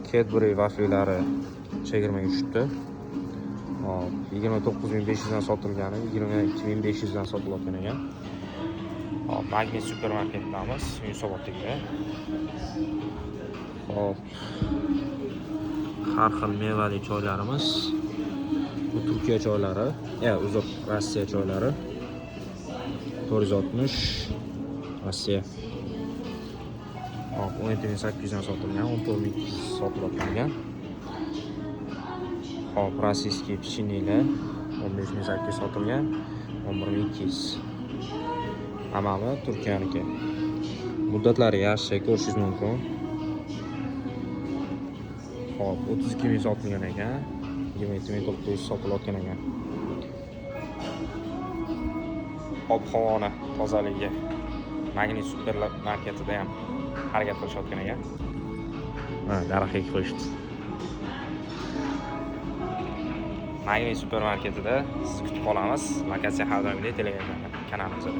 Cadbury vaflilari chegirmaga tushibdi. Hop, 29 500 dan sotilgani 22 500 dan sotilayotgan ekan. Hop, Magnit supermarketdamiz, Yunusoboddagi. Hop. Har xil mevali choylarimiz. Bu Turkiya choylari, uzr, Rossiya choylari. 460 Rossiya. Hop, 17 800 dan sotilgan, 14 200 sotilayotgan ekan. Hop, российский pechenyelar 15 800 sotilgan, 11 200. Hammami Turkiyaniki. Muddatlari yaxshi, ko'rishingiz mumkin. Hop, 32 ming sotilgan ekan, 27 900 sotilayotgan ekan. Ob-havoni tozaligi Magnit supermarketida ham harakat qilishayotgan ekan. Ha, daraxt ekib qo'yishdi. Magnit supermarketida sizni kutib qolamiz. Lokatsiya har doimgidek Telegram kanalimizda.